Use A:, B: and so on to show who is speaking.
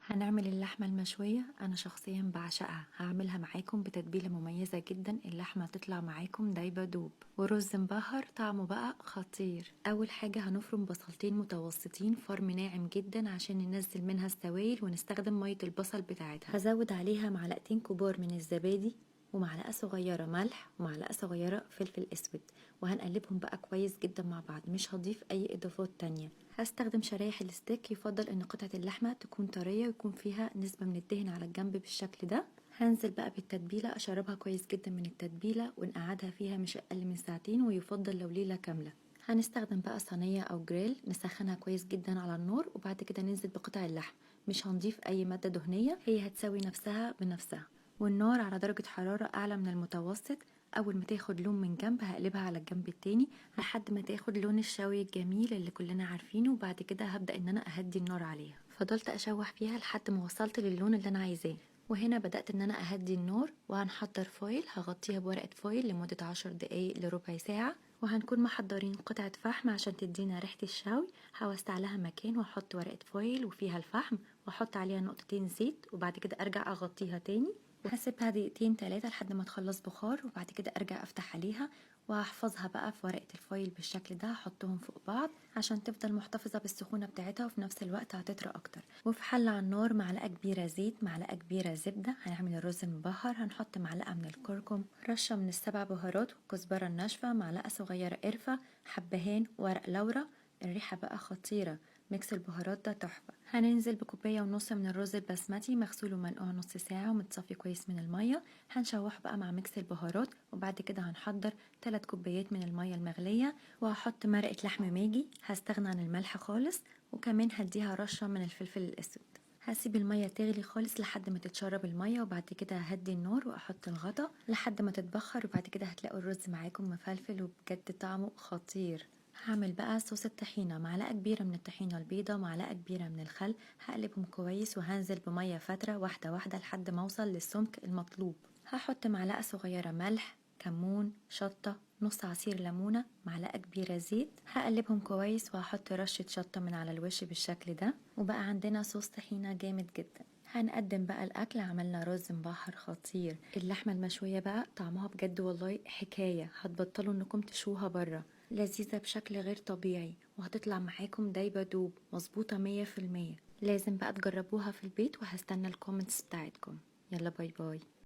A: هنعمل اللحمة المشوية، أنا شخصيا بعشقها، هعملها معاكم بتتبيلة مميزة جدا، اللحمة تطلع معاكم دايبة دوب، ورز مبهر طعمه بقى خطير. أول حاجة هنفرم بصلتين متوسطين فرم ناعم جدا عشان ننزل منها السوائل ونستخدم مية البصل بتاعتها. هزود عليها معلقتين كبار من الزبادي ومعلقة صغيرة ملح ومعلقة صغيرة فلفل اسود، وهنقلبهم بقى كويس جدا مع بعض، مش هضيف اي اضافات تانية. هستخدم شرايح الستيك، يفضل ان قطعة اللحمة تكون طرية ويكون فيها نسبة من الدهن على الجنب بالشكل ده. هنزل بقى بالتتبيلة، اشربها كويس جدا من التتبيلة ونقعدها فيها مش اقل من ساعتين، ويفضل لو ليلة كاملة. هنستخدم بقى صينية او جريل نسخنها كويس جدا على النار، وبعد كده ننزل بقطع اللحم، مش هنضيف اي مادة دهنية، هي هتسوي نفسها بنفسها. والنار على درجة حرارة أعلى من المتوسط. أول ما تاخد لون من جنب هقلبها على الجنب التاني لحد ما تاخد لون الشوي الجميل اللي كلنا عارفينه، وبعد كده هبدأ إن أنا أهدي النار عليها. فضلت أشوح فيها لحد ما وصلت للون اللي أنا عايزاه، وهنا بدأت إن أنا أهدي النار. وهنحضر foil، هغطيها بورقة foil لمدة 10 دقايق لربع ساعة، وهنكون محضرين قطعة فحم عشان تدينا ريحة الشوي. هوسع لها مكان واحط ورقة foil وفيها الفحم، واحط عليها نقطتين زيت، وبعد كده ارجع اغطيها تاني، وهسيبها دقيقتين تلاتة لحد ما تخلص بخار، وبعد كده ارجع افتح عليها وهحفظها بقى في ورقة ال foil بالشكل ده. هحطهم فوق بعض عشان تفضل محتفظة بالسخونة بتاعتها، وفي نفس الوقت هتطرى اكتر. وفي حلة على النار معلقة كبيرة زيت، معلقة كبيرة زبدة، هنعمل الرز المبهر. هنحط معلقة من الكركم، رشة من السبع بهارات والكزبرة الناشفة، معلقة صغيرة قرفة، حبهان، ورق لورا. الريحة بقى خطيرة، mix البهارات ده تحفة. هننزل بكوباية ونص من الرز البسمتي مغسول ومنقوع نص ساعة ومتصفي كويس من المية. هنشوحه بقى مع mix البهارات، وبعد كده هنحضر 3 كوبايات من المية المغلية، وهحط مرقة لحم ماجي، هستغنى عن الملح خالص، وكمان هديها رشة من الفلفل الأسود. هسيب المية تغلي خالص لحد ما تتشرب المية، وبعد كده ههدي النار واحط الغطا لحد ما تتبخر، وبعد كده هتلاقوا الرز معاكم مفلفل وبجد طعمه خطير. هعمل بقى صوص الطحينة، معلقة كبيرة من الطحينة البيضة، معلقة كبيرة من الخل، هقلبهم كويس وهنزل بمية فترة واحدة واحدة لحد ما اوصل للسمك المطلوب. هحط معلقة صغيرة ملح، كمون، شطة، نص عصير ليمونة، معلقة كبيرة زيت، هقلبهم كويس وهحط رشة شطة من على الوش بالشكل ده، وبقى عندنا صوص طحينة جامد جدا. هنقدم بقى الأكل. عملنا رز مبهر خطير، اللحمة المشوية بقى طعمها بجد والله حكاية، هتبطلوا انكم تشوها برا، لذيذة بشكل غير طبيعي، وهتطلع معاكم دايبة دوب مظبوطة 100%. لازم بقى تجربوها في البيت، وهستنى ال comments بتاعتكم. يلا bye bye.